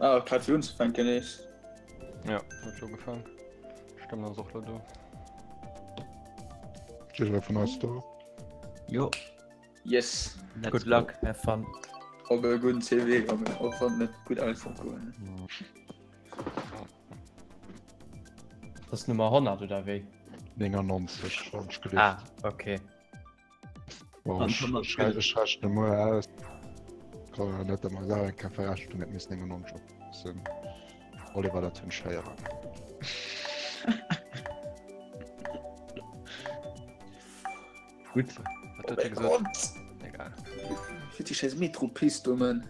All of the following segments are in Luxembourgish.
Ah, grad fir unzefänken nees. Ja, huet scho ugefaang. Stëmmt ass och lo do. Jidderee vun eis do. Jo. Yes. Let's Good luck, have fun. Op e gudden CW, och wann net gutt ausgoen. Das ass Nummer 100 oder wéi? 99 wann ech gelift. Ah, okay. Bon, ech, ech, ech rechne muer aus. Kann ja net ëmmer sagen, eng Kéier verrechnen, et misst 99 op sinn. Oliver, dat hunn ech héieren. Gutt, wat huet hie gesot? Egal. Fir déi scheiß Metro-Pist do, man.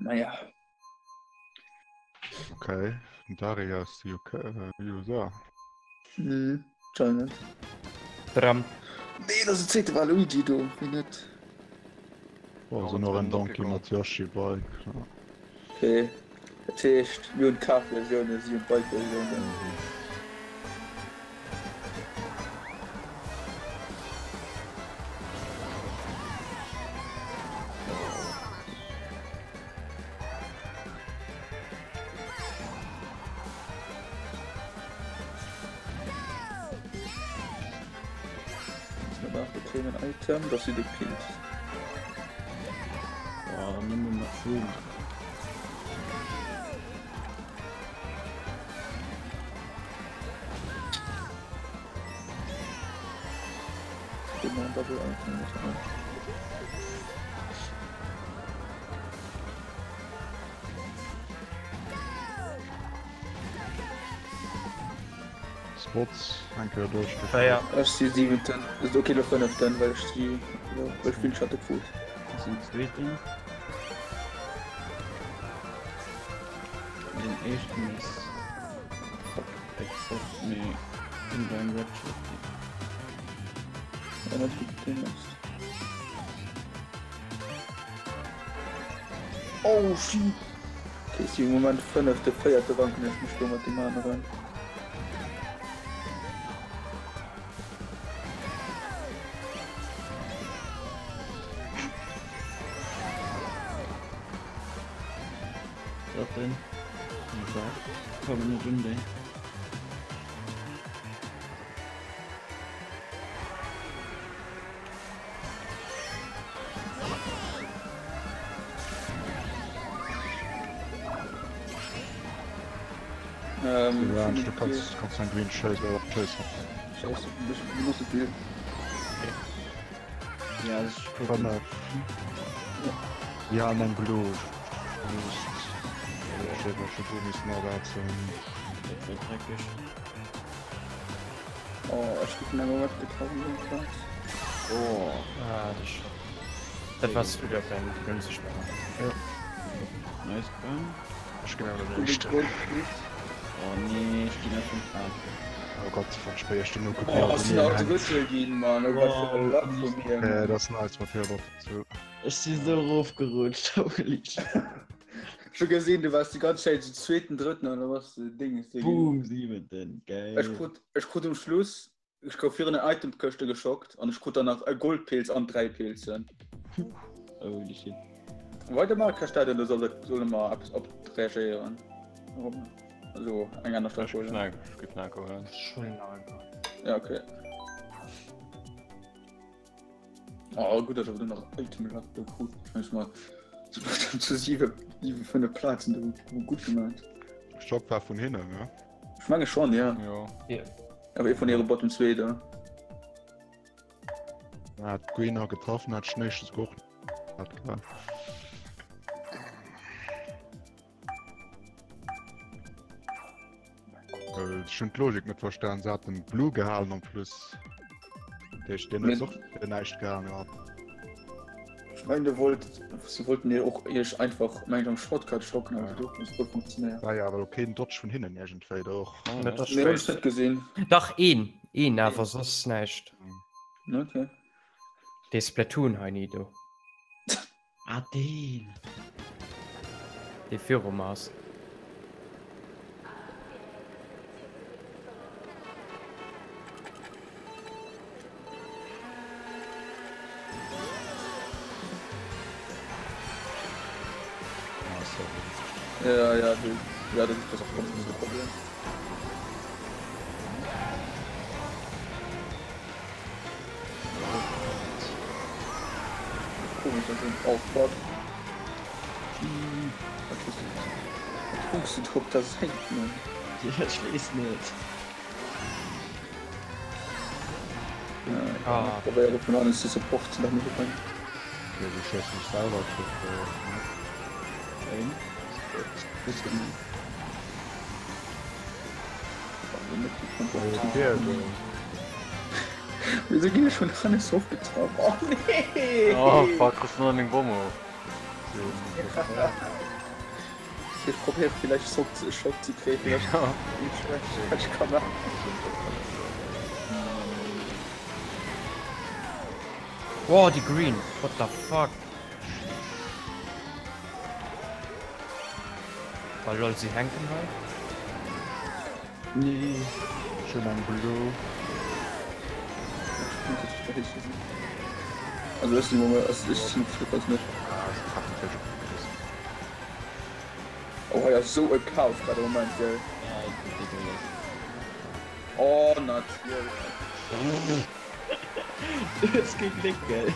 Naja. Okay, den Dari aus de UK, äh, USA. Mhm, anscheinend. Tram. Nee, dat ass den zweete Waluigi do, wéi net? Oh, so nach en Donkey mat Yoshi Bike. Ja. Okay, dat heescht, mir hunn d'Kaf-Versioune, si hunn d'Bike-Versiounen. Item, das si de Pilz. Oh, nëmme mat Schwimmen. Spots eng Kéier duerchgeféiert. Ah, ja. Ech si siwenten, okay, lo fënneften, well ech si, well ech vill Schatte krut. Ech sinn zweeten. Den éischten ass Except mee in beim Ratchet. Ja, net gutt den ass. Oh shit! Okay, si um Moment fënnefte, véierte ranken ech mech do mat deem aneren. Drëtten. Kommen net un déi. Ähm, Ja, du kannst, kannst ein Green Chase, äh, Chase. Scheiße, benutze Bild. Ja, das ist Fënnef. Ja, an eng Blue. Dat war dreckeg. Oh, ech ginn awer wat getraff an der Plaz. Oh. Ah, das schon. Dat war Studio Band, den hunn sech gemaach. Ja. Nice Band. Ech ginn awer den éischten. Oh nee, ech ginn net vum Pad. Oh Gott, wat spéier ech den Oh, ass den Auto Drëttel ginn, Mann. Oh wat fir e Lack vu mir. Ja, dat ass nice mat Hörbox dazu. Ech si sou erofgerutscht, holy shit. Ech hu gesinn, du waars déi ganz Zäit sou zweeten, drëtten oder was Ding. Boom, siwenten, geil. Ech krut, ech krut um Schluss, ech gouf virun der Itemkëschte geschockt an ech krut dann nach e Goldpilz an 3 Pilzen. Holy shit. Weider Mario Kart Stadion, do soll, solle mer eppes opreagéieren. Also eng aner Stadt holen. Ech géif nach eng holen. Ja, okay. Oh, gut, dass ich nach Item Luck do krut. Ich mal zu sieben, sieben, fünf Plazen do gut gemacht. Stopp war vun hinnen, ne? Ich meine schon, ja. Jo. Ja. Aber eh von ihre Bottom 2 da. Hat Green auch getroffen, hat Schnéisches gehoch. Hat klar. Ech hunn d'Logik net verstan, se haten Blue gehalen en plus. Dat heescht, deen huet och fir näischt gehalen gehat. Ech mengen de wollt, se wollten dir och iech einfach mengt am Shortcut schocken, awer do huet gutt funktionéiert. War jo awer elo keen Dodge vun hinnen iergendwéi do och. Dat ass Nee, hunn ech net gesinn. Dach een, een awer soss näischt. Okay. Dee Splatoon hei ni do. Ah deen! Dee virum ass. Ja, ja, du, ja, dat ass och ganz de Problem. Komisch, dat sinn oh fuck. Wat hues du? Wat hunks du do op der Säit, Mann? Ech weess net. Ah. Probéiere vun alles ze supporten dann op eng. Okay, du schéiss mech selwer zréck. Eng. Wieso ginn ech vun Hannes ofgetraff? Oh nee! Oh fuck, kriss du nach meng Bomm of. Ech probéiere villäicht Schock ze Schock ze kréien, villäicht Ja. ich kann machen. Wow, déi Green, what the fuck? Oh lol, si hänken hei. Nee. Schön eng Blue. Also ech sinn Moment, also ech sinn op net. Ah, se treffen sech op den Oh hei ass sou e Chaos grad am Moment gell. Ja, et ass dégueulasse. Oh natierlech. Du hues kee Gléck gell.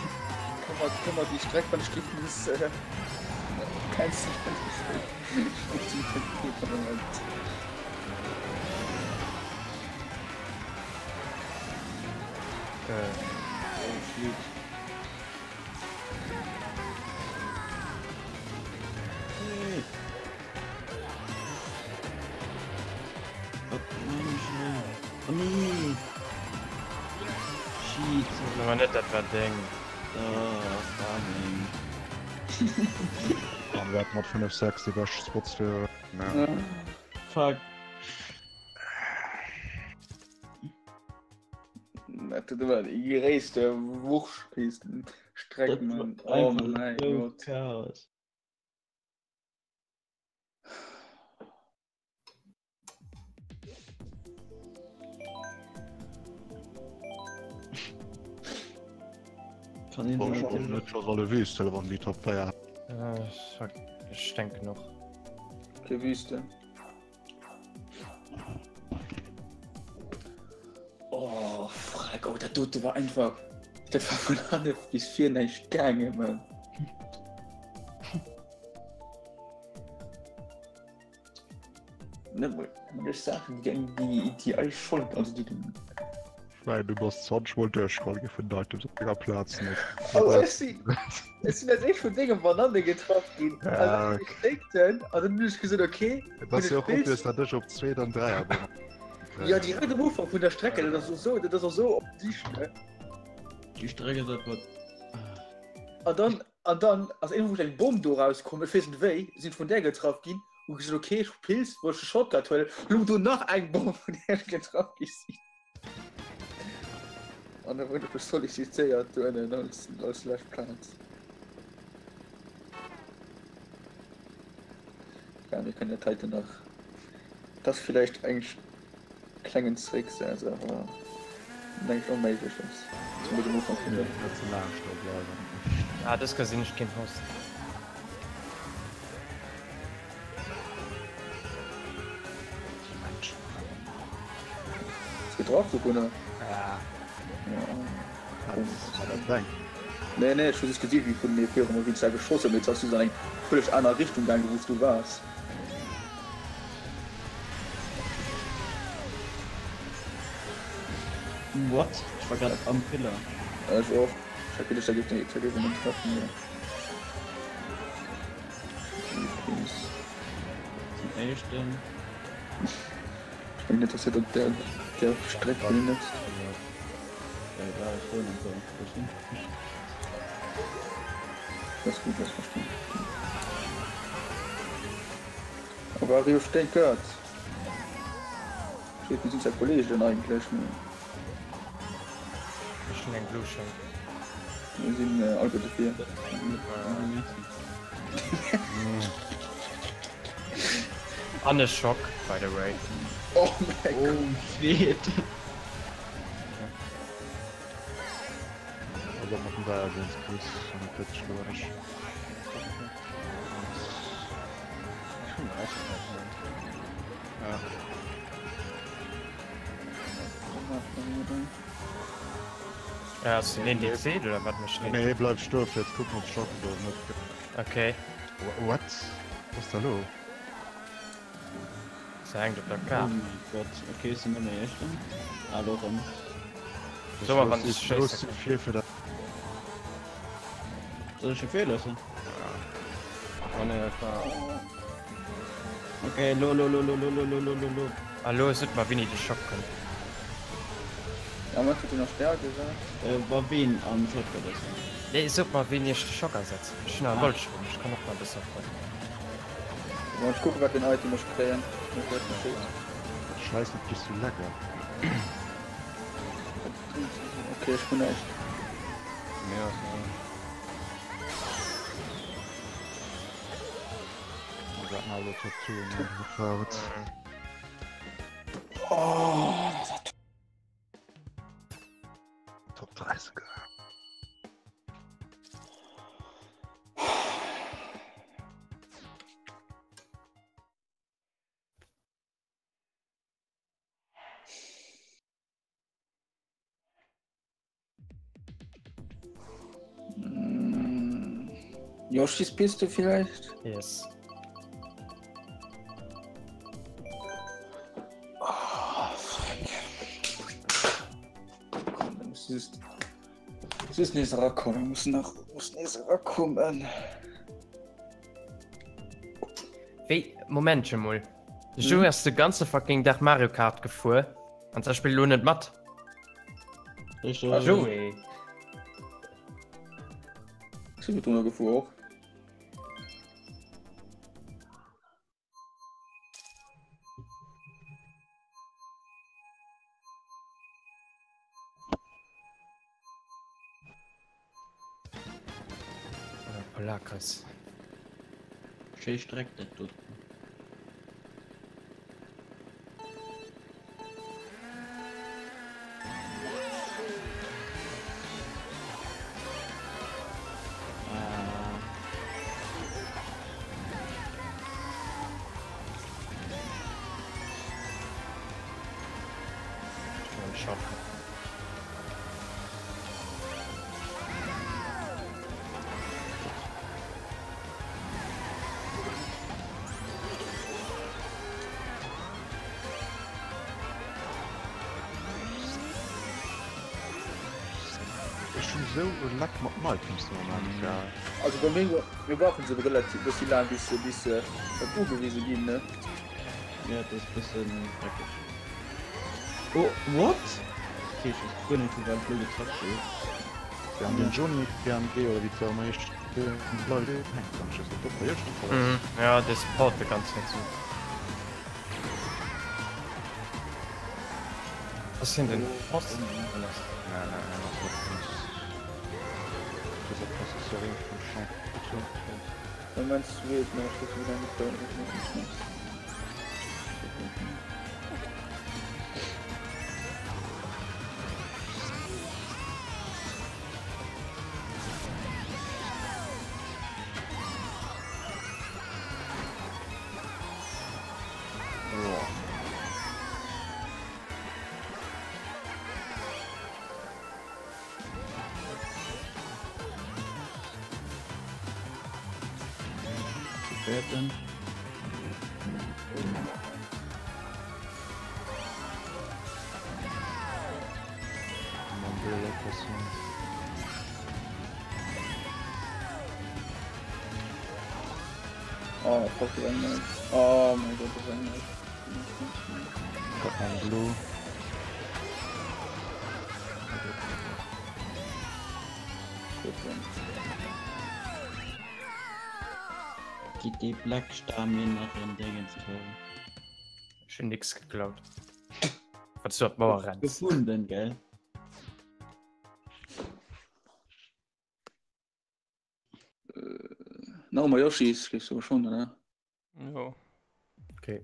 Komm mal, komm mal déi Streck wann ech géif muss cancelen. Am Moment. Äh. Oh shit. War net dat war deng. An wir hatten mat 5 6 déi bescht Spots fir. Fuck. Dat war déi gréisste Wurschtpisten Streck man. Oh mein Gott. Chaos. Kann een Boah, ich net schon alle Wüste wann die Top 4. Äh, ich denke noch. Okay, Wüste. Oh, Freck, oh, dat dote war einfach. Dat war vun hanne bis vir näischt gaange, Mann. Net mol ech Saachen, déi déi déi eis Schold, also déi den. Schwäin, du bass 20 mol duerchgefall gi vun Items op denger Plaz net. Oh, ech sinn ech sinn als éischt vun dengem Bananne getraff ginn. Ja, An dann gestéckten an dann hunn ech gesot, okay, Et ass jo och obvious, datt ech op zweet an dräier bin. Ja, direkt am Ufank vun der Strecke, dat ass och sou, dat ass och sou offensichtlech, ne? Déi Strecke ass einfach. An dann, an dann ass iergendwou eng Bomm do rauskomm, ech weess net wéi, sinn vun där getraff ginn, hu gesot, okay, ech hu Pilz, wollt ech de Shortcut huelen, elo do nach eng Bomm, vun där ech getraff gi sinn. An da wurd ech sollicitéiert do ënnen als, als lescht Plaz. Ja, mir kënnen dat heiten nach. Das vielleicht eng klengen Zrécksätz, awer denke ich onméiglech ass. Zumools am Ufank vun der. Net ze laang stoe bleiwen. Ah, dës Kéier sinn ech keen Host. Ass getraff dovunner? Ja. Ja. War dat deng? Nee, nee, ech hu just gesi wéi vun mir virum wéi zwar geschoss huet, mee et ass just an eng vëlleg aner Richtung gaangen, wou s du waars. What? Ech war grad am Pillar. Ech och. Ech hat geduecht, da géif da géif een treffen, mee. Zum éischten. Ech mengen net, dass dat op der der Streck vill nëtzt. Ja, da ech holen en puer Verstinn. Das gut, das verstinn. Avario Steckert. Steet, mir sinn zwar Kollegen eigentlech, mee. Ech hunn eng Blue Shell. Mir sinn all guer dofir. An e Schock, by the way. Oh mäi Gott. Oh shit. Also mat dem Dreier géint Chris an kritesch gewasch. Ja. Ja, ass den een DC oder wat mécht deen? Nee, bleif stoe fir ze kucken ob Schock oder net. Okay. What? Was ass da lo? Se hänkt op der Kaart. Oh mein Gott, okay, ech sinn net méi éischten. Ah, lo rëm. So, wann ech schéisse kann. Soll ech e vir loossen? Oh nee, ech war. Okay, lo, lo, lo, lo, lo, lo, lo, lo, lo, lo. A lo sot mer wéini de Schock kënnt. Ja, wat huet en nach Stärke gesat? Äh, wa ween an Shotgun ass. Nee, sot mer wéini ech de Schock asetzen. Ech hunn nach e Goldschwung, ech kann och nach e bësse ophuelen. Bon, ech kucken wat fir en Item ech kréien. Scheiss, et gis du lecker. Okay, ech hunn näischt. Mir ass no. Oh, das hat Top 30. Mm. Yoshis bist du vielleicht? Yes. Oh, fuck. Komm, da muss es es ist nees erakommen. Muss nach muss nees erakommen. Wéi Momentche mol. De Joe ass de ganze fucking Dag Mario Kart gefuer an da spillt lo net mat. Richtig. Joe. Ech sinn drunner gefuer och. Polakris. Schéi Streck dat do. Ah. Ech hunn esou e Leck mat den Items de Moment, gell. Also bei mir, mir brauchen se relativ bëssi laang bis se bis se ugewise ginn ne. Ja, dat ass bëssen dreckeg. Oh, what? Okay, ech weess guer net vu wat ech lo getraff gouf. Ja, an den Johnny PMG oder wéi et ëmmer heescht, dee bleift eh hänken, wann ech dat net veriergt hunn. Mhm, ja, dee support de ganz Zäit sou. Ass hien den Boss? Nee, nee, nee, ass net den Boss. Dës Possessorin vum Champ. Moment, wees nach, ech weess net, wéi laang et dauert. Wäerten. Oh, fuck, das ist ein Oh mein Gott, das ist ein Ein Blue. Gitt dee Blackstar mir nach en Déngens klauen. Ech hunn nix geklaut. Wat du op d'Mauer renns. Gefunden, gell? Nach emmer Yoshis, gleefs du schon, oder? Jo. Okay.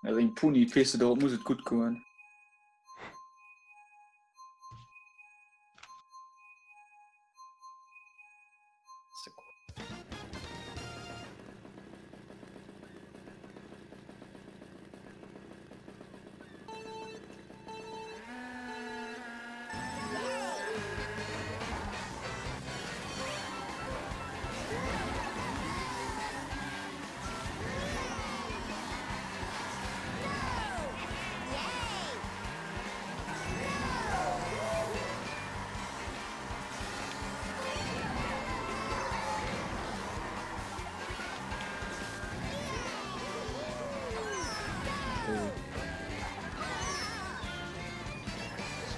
Ja, eng Puni Piste do muss et gutt goen.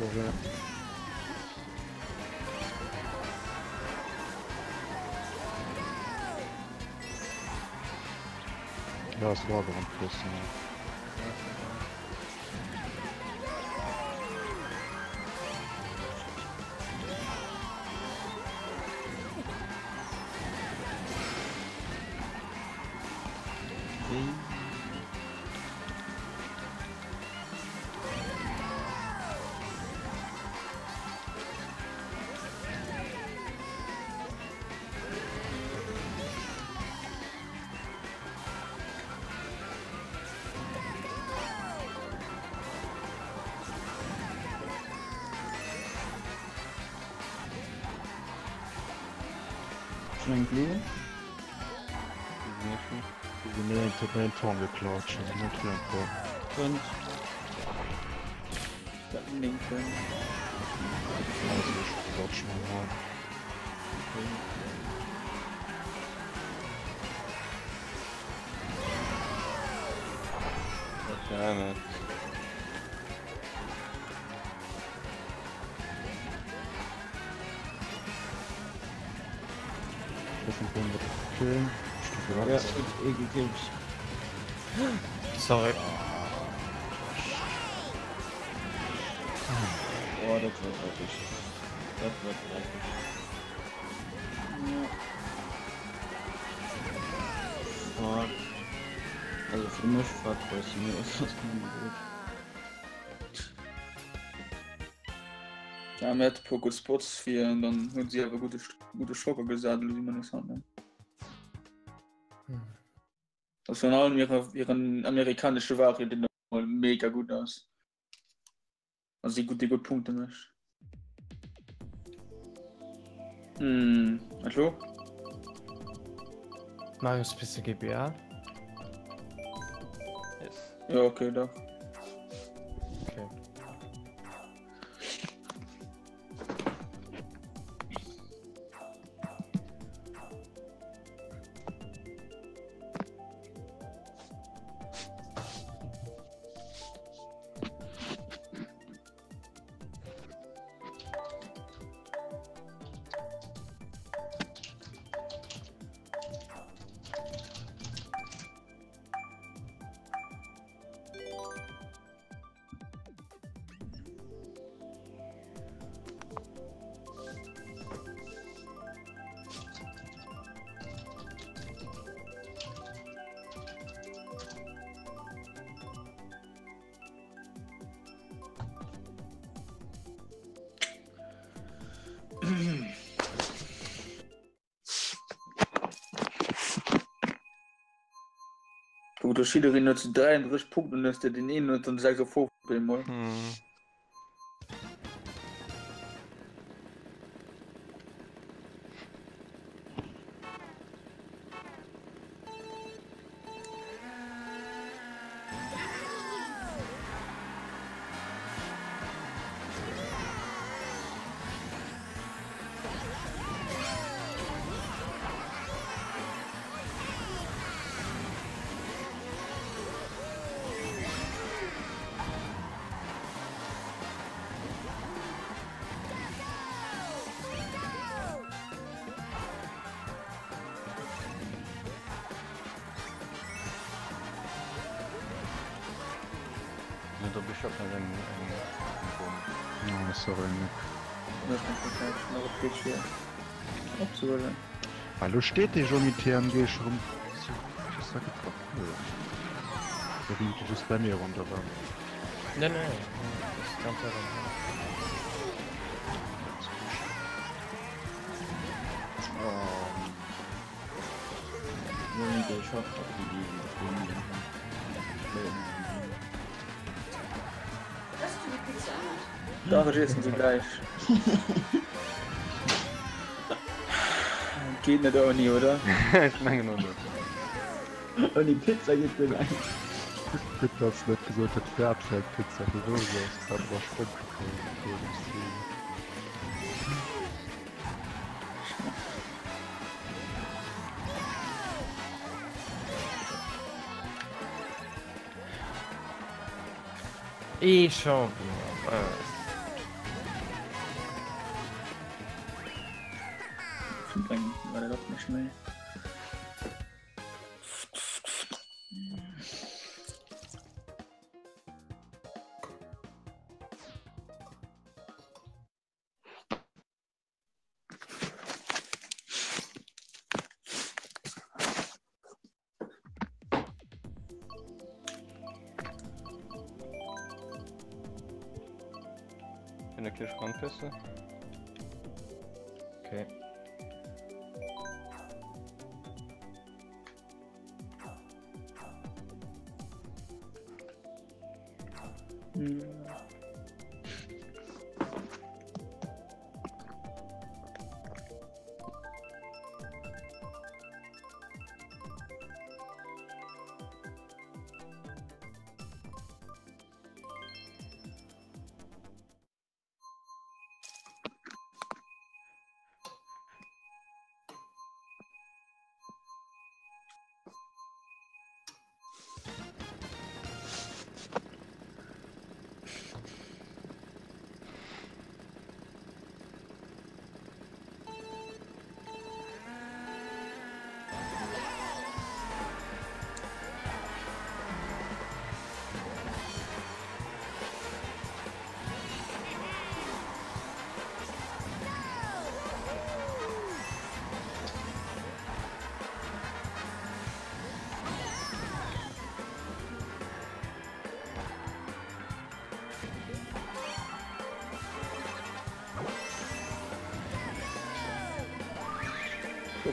Sorry. Ja, es war am Plus. Ja. Schon eng Blue? Huet mir en Turm geklaut, schon net fir en Tor. Fënnt. Dat 9 Fënn. Also ech gesat schon mal. Damn it. Okay. Ja, eh gekillt. Sorry. Oh, dat war dreckeg. Dat war dreckeg. Ja. Fuck. Also fir mech fuck weiß ich nicht, was das kann gut. Ja, mir hat e puer gutt Spots fir an dann hunn si awer gute gute Schocker gesat, elo si mer nees hannen. Hm. Ass virun allem hire hiren amerikanesche Wario, deen mol mega gutt ass. Also déi gutt déi gutt Punkte mécht. Hm, wat lo? Marius Piste GBA. Yes. Ja, okay, da. Okay. Gutt, jiddereen huet zu 33 Punkten, hues de den een huet dann 56 op eemol. Hm. Da Bishop hat eng eng Bomm. Oh, sorry, Nick. Opzehuelen. Hallo steet dee Johnny TMG schon zu getroffen. Da ginn et just bei mir ronderëm. Nee, nee, das ist ganz herum. Dach ech iessen se gläich. Geet net ouni, oder? Ech mengen och net. Ouni Pizza geet guer näischt. Gutt dass net gesot huet Wäertfeldpizza vu Rosos, dat war Sprënnt um Stream. Ee Champignon. War dat och nicht méi. In der Kirche ranpissen. Okay.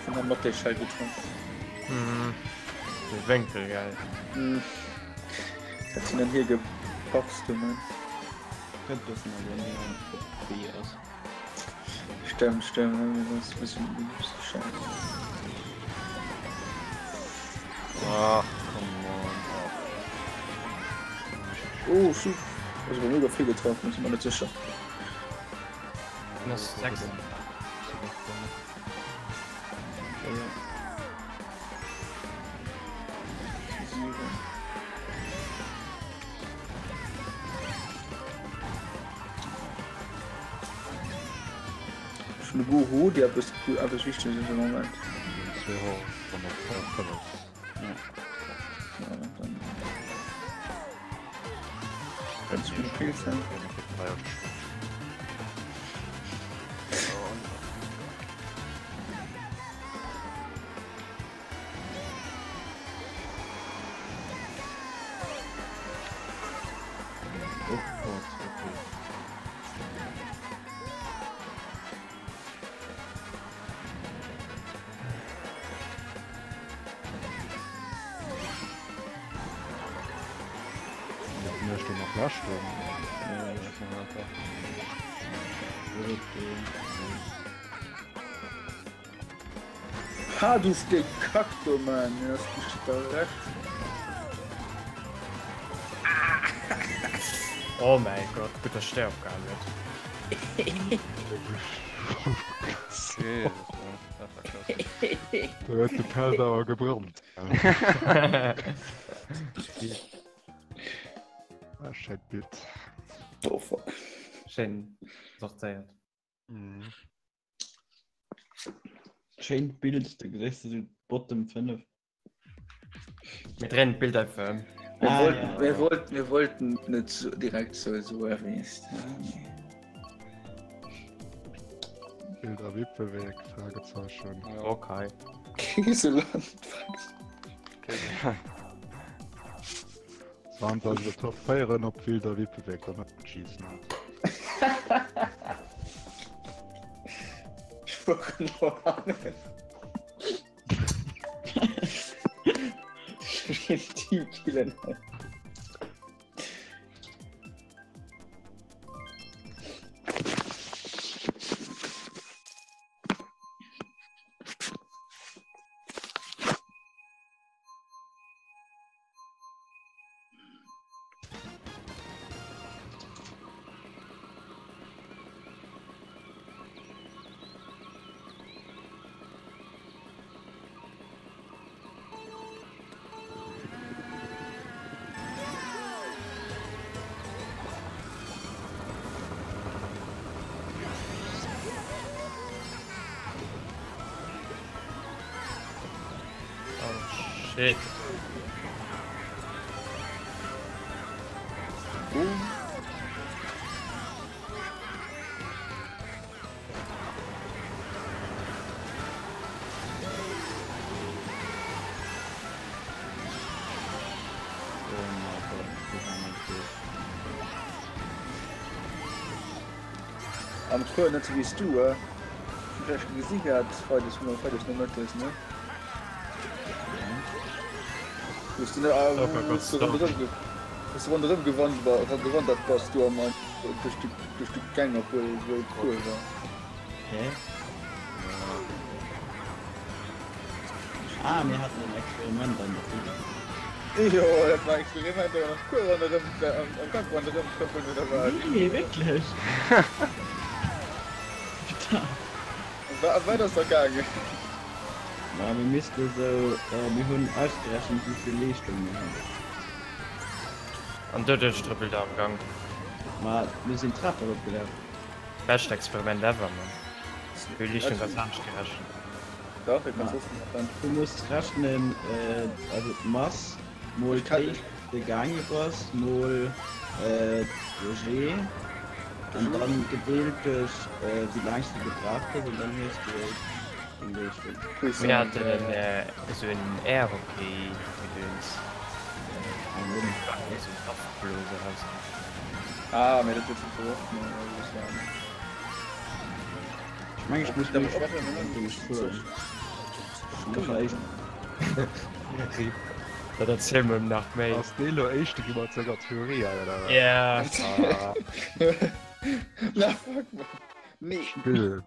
Vun der Motte-Schei getrunken. Mhm. De Wénkel, geil. Mhm. Hat sinn dann hier gepachst, du Mann. Kënnt bëssen an den B ass. Stimmt, stimmt, das ist ein bisschen, ein bisschen schade. Ach, come on. Oh, shit. Also bei mega viel getroffen, ist immer nicht sicher. Das ist 6. Schon Gohu, die etwas, etwas wichtig ist im Moment. Ja. Ja, dann. Ganz gut gespielt sein. Oh Gott, okay. Möchte nach Leschten. Ja, ich mach einfach. Okay. Ha, du Stück Kack, du Mann. Ja, das bist du da recht. Oh mäi Gott, gutt dass ech déi opgehal huet. Jesus, Mann, dat war krass. Da huet de Pelz awer gebrannt. Ah, schéint Bild. Oh fuck. Schéin sortéiert. Mhm. Schéint Bild, da gesäis de sou d'Bottom 5. Mir dréinen d'Bild einfach ëm. Wir, Ah, wollten, ja. wir, wollten, wir wollten nicht so direkt so, so erwähnt. Bild a Wipfelweg, Fragezeichen. Ja. Okay. Käseland. Käseland. Wann der se Top 4 op wilder Wippe wéckt, dann huet schiessen. Team killen. Oh shit. Boom. Oh mein Gott, wou war mein Bild? Am Cours net sou wéi s du, eh? Ech hunn dech gesi gehat Freides Freides Nomëttes, ne? Wou s du net wou s du ronderëm ge wou s du ronderëm gewandert gewandert bass du am duerch de duerch de Gäng obwuel wou Cours war. Hä? Ah, mir haten en Experiment an der Physik. Jo, dat war Experiment am Cours ronderëm am Gank ronderëm trëppelen oder wat? Nee, wierklech? Putain. Wa wat ass da gaangen? Ma mir misste sou, mir hunn ausgerechent wéi vill Leeschtung mir hunn. An doduerch trëppelt er am Gank. Ma mir sinn d'Trap erop gelaf. Bescht Experiment ever, Mann. Wéi Leeschtung ass anescht gerechent. Dach, dat kanns trotzdem maachen. Du muss rechnen, also d'Mass mol d'Héicht wou de gaange bass mol de G an dann gedeelt duerch wéi laang s de gebraucht hues an dann hues de deng Leeschtung. Mir haten esou en Airhockey-Gedöns. Esou Dampfblose erauskritt. Ah, mee dat huet sech och net. Ech meng ech muss méi ech fueren. Dat erziel mer nach méi. Ass dee lo éischte gi mat senger Theorie hei oder wat? Yeah. Na fuck man. Nee. Spill.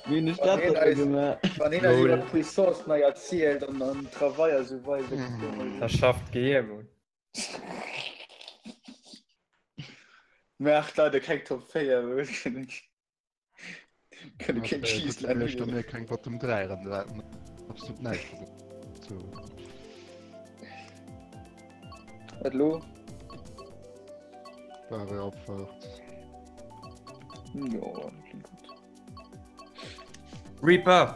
Wéi hunn ech dat dann gemaach? Wann een eis iwwer Puissance nei erzielt an an Travail a sou weider. Da schafft d'Gehier mol. Maacht leider keng Top 4, well mir kënne kënne keng Schießler Ech mir keng Bottom 3 ran absolut näischt so. Wat lo? Ware Abfahrt. Jo, klingt gut. Reaper!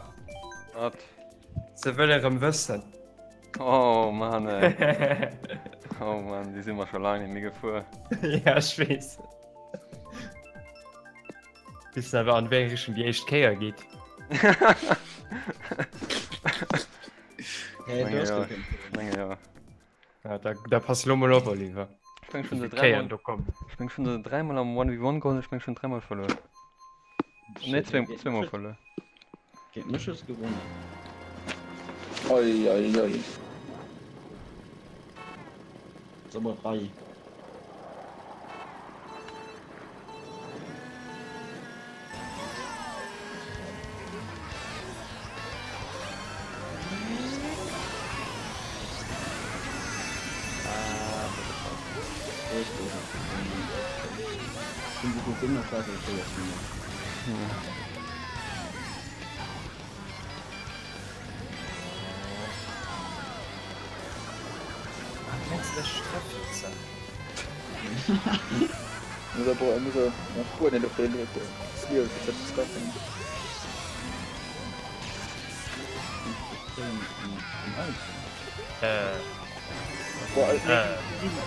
Wat? Se wëll erëm wëssen. Oh Mann, ey. Oh Mann, déi si mer scho laang net méi gefuer. Ja, ech weess. Weess de awer an wéi eng Richtung déi éischt Kéier geet? Hey, du hast ja, gekönnt. Menge ja. Ja, da, da pass lo mol op, Oliver. Ich meng schon Wéi se vill Kéieren dreimal, do kommen. ich meng schon se dreimal am 1v1 geholl, ich meng schon dreimal verloren. Nee, zwei, zweimal verloren. Géint mech hues de gewonnen. Oi, oi, oi. Samurai. Ah, what the fuck. Echt, oder? Bin so gut immer scheiße, okay, das bin ich. Meinst du, das Straflitzer? Muss er, muss er nach Spuren op den Ziel fir ze treffen. Äh. Boah, also, mir,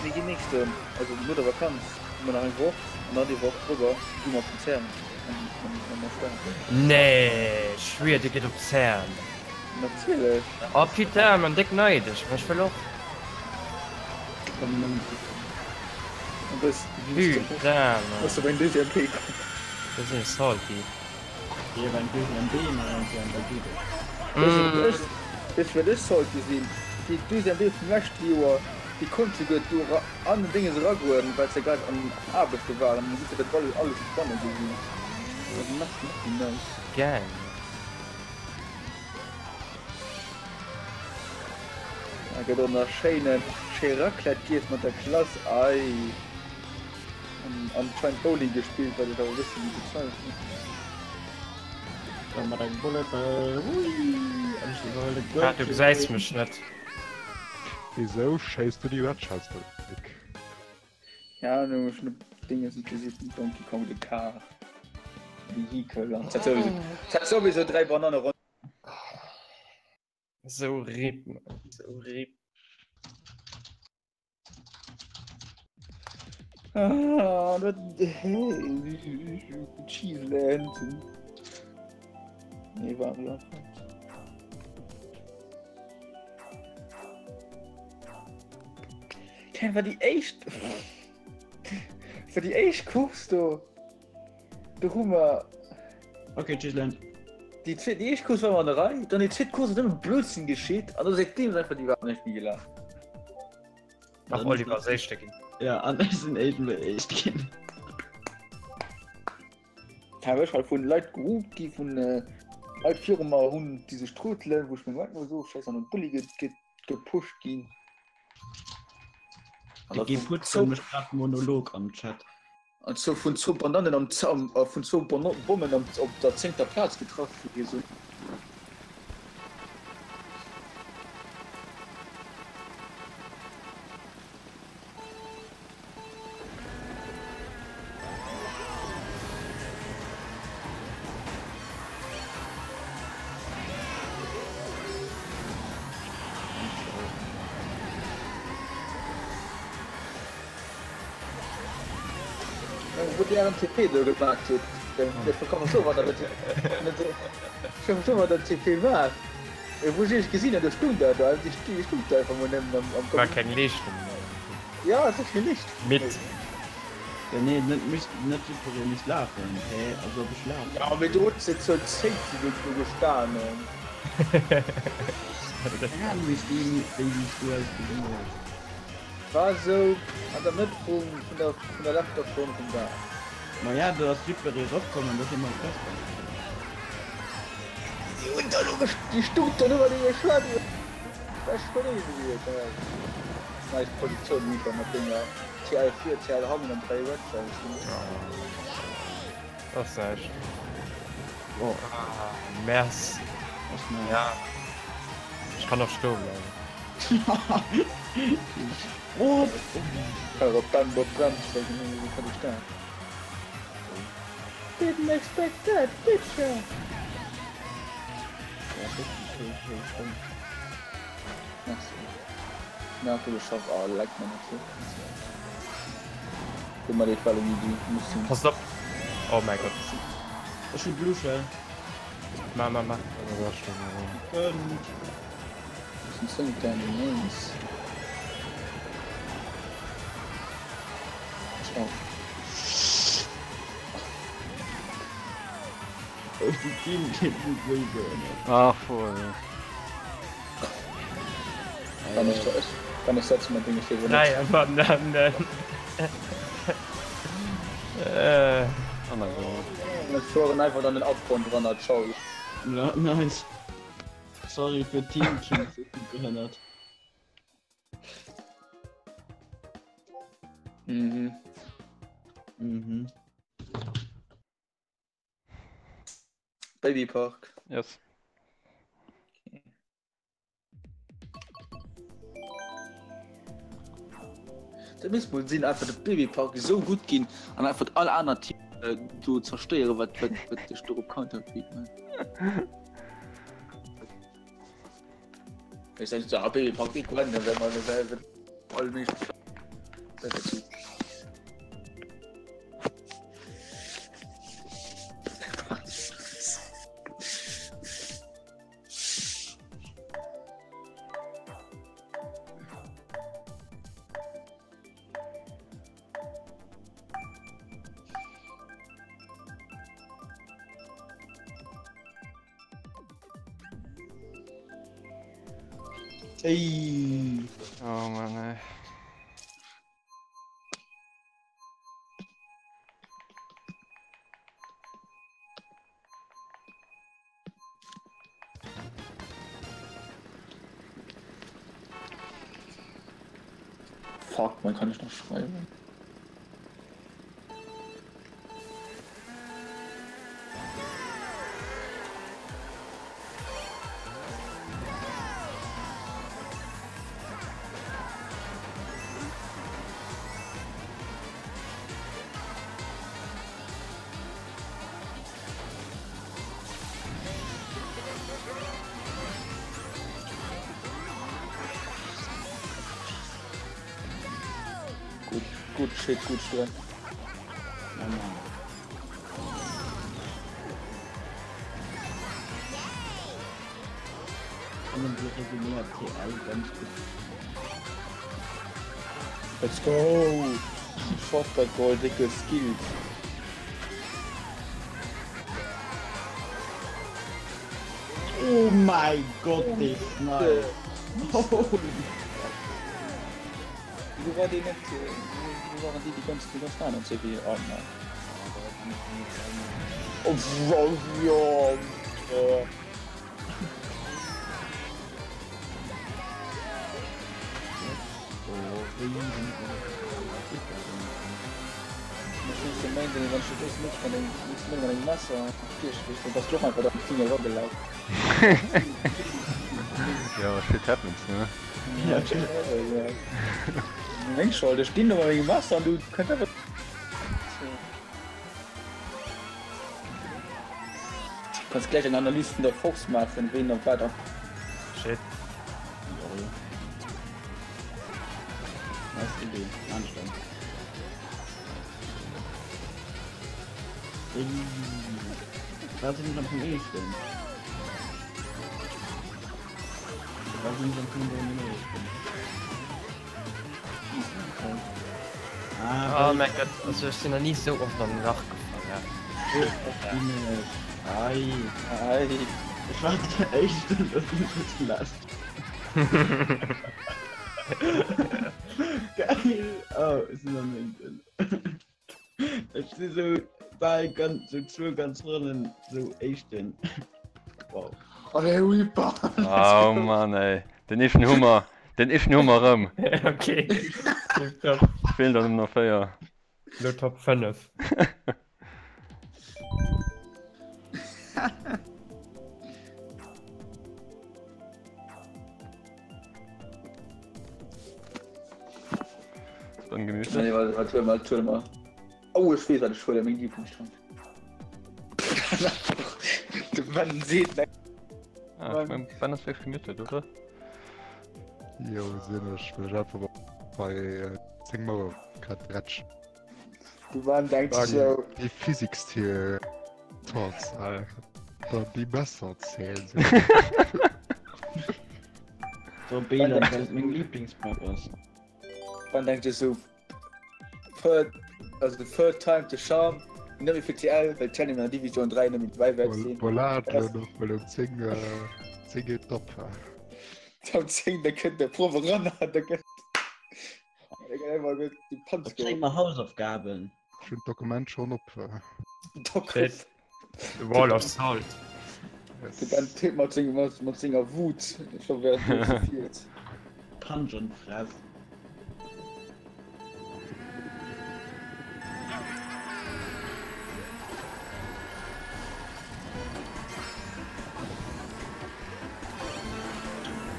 mir ginn nächste, also no der Vakanz, hu mer nach eng Woch, an dann déi Woch drüber gi mer op den CERN. Nee, schwier, dir gitt op CERN? Natierlech. Oh putain, man, déck neidesch, ma ech wëll och. Kommen nëmmen An bës Putain, man. Muss op eng deuxième P kommen. Do sinn ech salty. Fir eng deuxième B nach eng Kéier an da geet et. Ech, ech well ech salty sinn. Déi deuxième B vum leschte Joer, déi konnt souguer do era an den Dénges eragoen, well se grad an Aarbechte waren. An du hues dat alles alles banne gesinn. Dat ass nach nach méi nice. Gang. Da gëtt och nach schéine schéi Raclette giess mat der Klass, ei. An anscheinend Bowling gespillt, wat ech awer e bësse méi bezweifelen. Da mat engem Bullet, hui, an ech iwwerhuelen de Ah, du gesäis mech net. Wisou schéiss du déi Red Shells net, Nick? Ja, nu ech hun Dinges net gesi vum Donkey Kong, de Car, Vehicle, an et hat souwisou 3 Bananne ronderëm. Sou rip, man. Sou rip. Ah, dat Cheeseland. Nee, war ja. Kein war die echt War die echt Course do. Do hu mer. Okay, Cheeseland. Déi zweet, déi éischt Course war mer an der Rei, dann déi zweet Course ass nëmme Blödsinn geschitt an da säitdeem ass einfach déi iwwerhaapt näischt méi gelaf. Ach, Oliver ass Éischter ginn. Ja, an ech sinn éischt ginn. Ja, ech halt vun Leit gehupt gi vun Leit viru mer hunn déi sech trötelen, wou ech meng Leit mol so scheiss an den Bulli gepusht ginn. De Guy Putzel mécht grad Monolog am Chat. An zwou vun zwou Banannen am vun zwou Bommen am op der zéngter Plaz getraff gi sinn. Wou Dir Ären TP do gemaach hutt, ech verkomme scho wat der scho wat der TP war. Wou ech Iech gesinn hunn, do stung der do, Dir stungt do einfach mol nëmmen am am War keng Leeschtung méi. Jo, et ass keng Leeschtung méi. Midd. Jo nee, net misst net jiddweree misst lafen, hä? Also ob ech lafen. Jo, mee do huet se zur Zéit si do do gestanen. Keng Ahnung wéi s du wéi s du ausgesinn hues. War sou an der Mëtt vum vun der vun der leschter Stonn vum Dag. Maja, do ass jiddweree eropkomm an da si mer op Fest gaangen. Déi hunn da lo déi stung dann iwwer dee geschwat iwwer Ech hunn ee gewielt, ja. Nice Positioun Mika mat denger TL vir, TL hannen an 3 Red Shells. Dat ass näischt. Oh. Ah, merci. Ja. Ech kann och stoe bleiwen. Oh! Kann op d'Bänn op d'Brems drécken, wéi kann ech dat? Didn't expect that, did ya? Ja, richtig héich, héich ronn. Merci. Na, du geschafft. Oh, leck mir net hier. Guck mal, déi Quelle, déi muss sinn. Passt op! Oh mäi Gott. Ech hu Blue Shell. Ma, ma, ma. Kënnt. Oh, déi Team geet net wéi gehënnert. Ach, voll. Kann ich, kann ich setzen mein Ding ist Nein, aber nein, nein. Äh. Oh mein Gott. Ich fuhren einfach an den Abgrund dran, ciao. Ja, nice. Sorry fir Team Kills, ech sinn behënnert. Mhm. Mhm. Babypark. Yes. Dat misst mol sinn, einfach de Babypark esou gutt ginn an einfach all aner Team äh, do zerstéieren, wat wat wat dech dorop counterpick. Ich sag so, ah, Babypark, ich kann, wenn man wenn all mich. Ey. Oh Mann, ey. Fuck, man kann ich noch schreiben. Gut, gut shit, gut Stress. Ja, Mann. Und dann wird Resümee TL ganz gut. Let's go! Shortcut Goal, dicke Skills. Oh mein Gott, ist nice. Holy Wieso war déi net, wieso waren déi déi ganz, déi ganz aner CW an? Oh, wow, jo, jo. Jo, shit happens, ne? Ja, Meng Schold, ech stinn do mat mengem Messer an du kënns einfach. Kanns gläich eng Analys vun der Force maachen, ween op wat. Shit. Lol. Nice Idee. Anstand. Was sind am ehesten? Was sind am ehesten? Ah, Oh mein Gott, also ech sinn nach ni sou oft an en Lach gefall, ja. Ei. Ei. Ech war der éischten, dat sinn net last. Geil! Oh, ech sinn am néngten. Ech si sou bal ganz, sou zwou ganz Ronnen sou éischten. Wow. Allez, Reaper! Oh Mann, ey. Den éischten hu mer, den éischten hu mer erëm. Okay. Tipptopp. Feelen der nëmmen nach 4. Lo Top 5. Dann gemütlich. Nee, warte, warte, mal, warte mal. Oh, ech weess, wat ech huelen, meng Lieblingsstrand. De Ben seet näischt. Ah, ich mein, Ben ass wierklech gemutet, oder? Jo, sinn ech, well ech einfach bei 10 Mauer grad dretsch. De Ben denkt sech sou. Déi Physikstheorie Talks, Alter, déi besser zählen sinn. So Bela, well et meng Lieblingsmap ass. Ben denkt sech sou, third, also third time the charm, net méi fir TL, well d'Challenge an der Division 3 net méi dobäi wäert sinn. Voilà, elo nach well um 10, 10 geet et op. Am 10, da kënnt der Prof eran an da gëtt da gëtt einfach gëtt déi Panz Da kréie mer Hausaufgaben. Ech hunn d'Dokument schonn op. Dokument. The Wall of Salt. De Ben tippt mat sengem, mat senger Wut scho während dem ze fiert. Punch an d'Fress.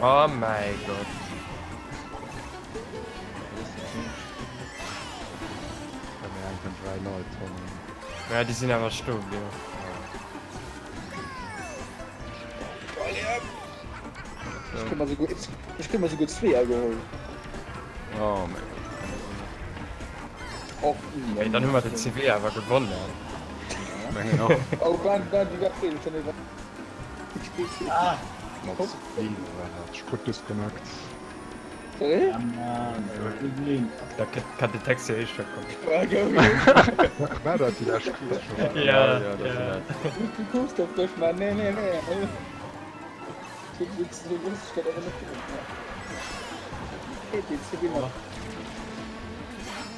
Oh mäi Gott. Ja, déi sinn awer stoe bliwwen. Ech kritt mer souguer, ech kritt mer souguer zweeër geholl. Oh mäi Gott. Och Ey, dann hu mer den CW awer gewonnen. Mengen och. Oh, Ben, Ben, du wärst eben schon iwwer. Ah! Mat Ech krut disconnect. Sorry? Ah Mann, Problem. Da kann den Text ja eh schon kommen. War dat déi lescht Course schon? Ja, ja. Du kommst doch frisch, Mann. Nee, nee, nee. So lustig, dat awer net gemacht.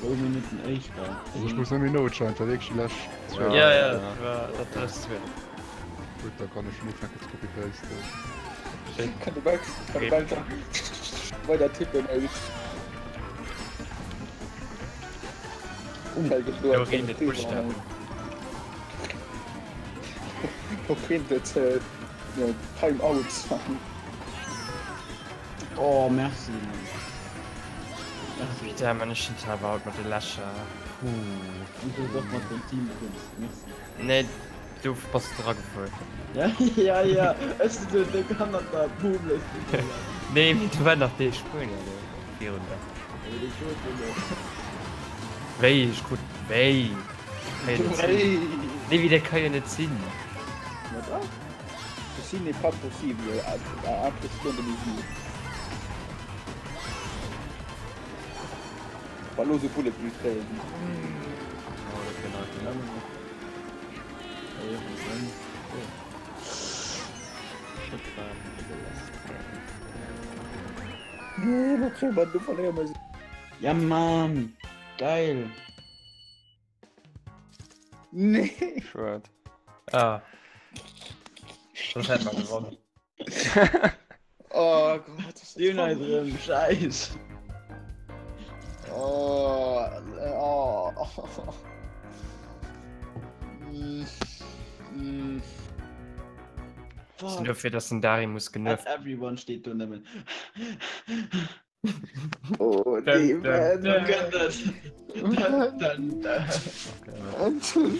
Zwou Minutten éischter. Also ech muss net méi noutscheien, dat war wierklech déi lescht 12. Ja, ja, dat war dat lescht 12. Gutt, da kann ech schon ufänken ze copy-pasten. Kann de bal, kann de bal weider tippen, ey. Lo reent et Buschtawen. Lo reent et Time out. Oh merci Mann. Putain man ech sinn ze awer haut mat de Lächer. Puh. Du hues och mat dem Team geknupst, merci. Nee du bass dra gefuer. Ja ja ech sinn sou déck hannert der Boom. Nee mee do war nach dee Spuenier do virun der. Wéi ech krut wéi Ka jo net sinn. Nee wéi dat ka jo net sinn. Ma dach. Ceci n'est pas possible, à impression de mesure. Wa lo sou Bullet Bill kréien. Oh dat wär nei. Nee, lo kréie mer, do verléiere mer. Ja Mann! Geil! Nee! Schued. Ah. Soss hätt mer gewonnen. Oh Gott, das Deen hei drëm, Scheiß! Oh, oh, oh. Mm, mm. Sinn dofir, dass den Dari muss genervt. At everyone steet do nëmmen. Oh, nee, man. Dun, dun, dun. Dun.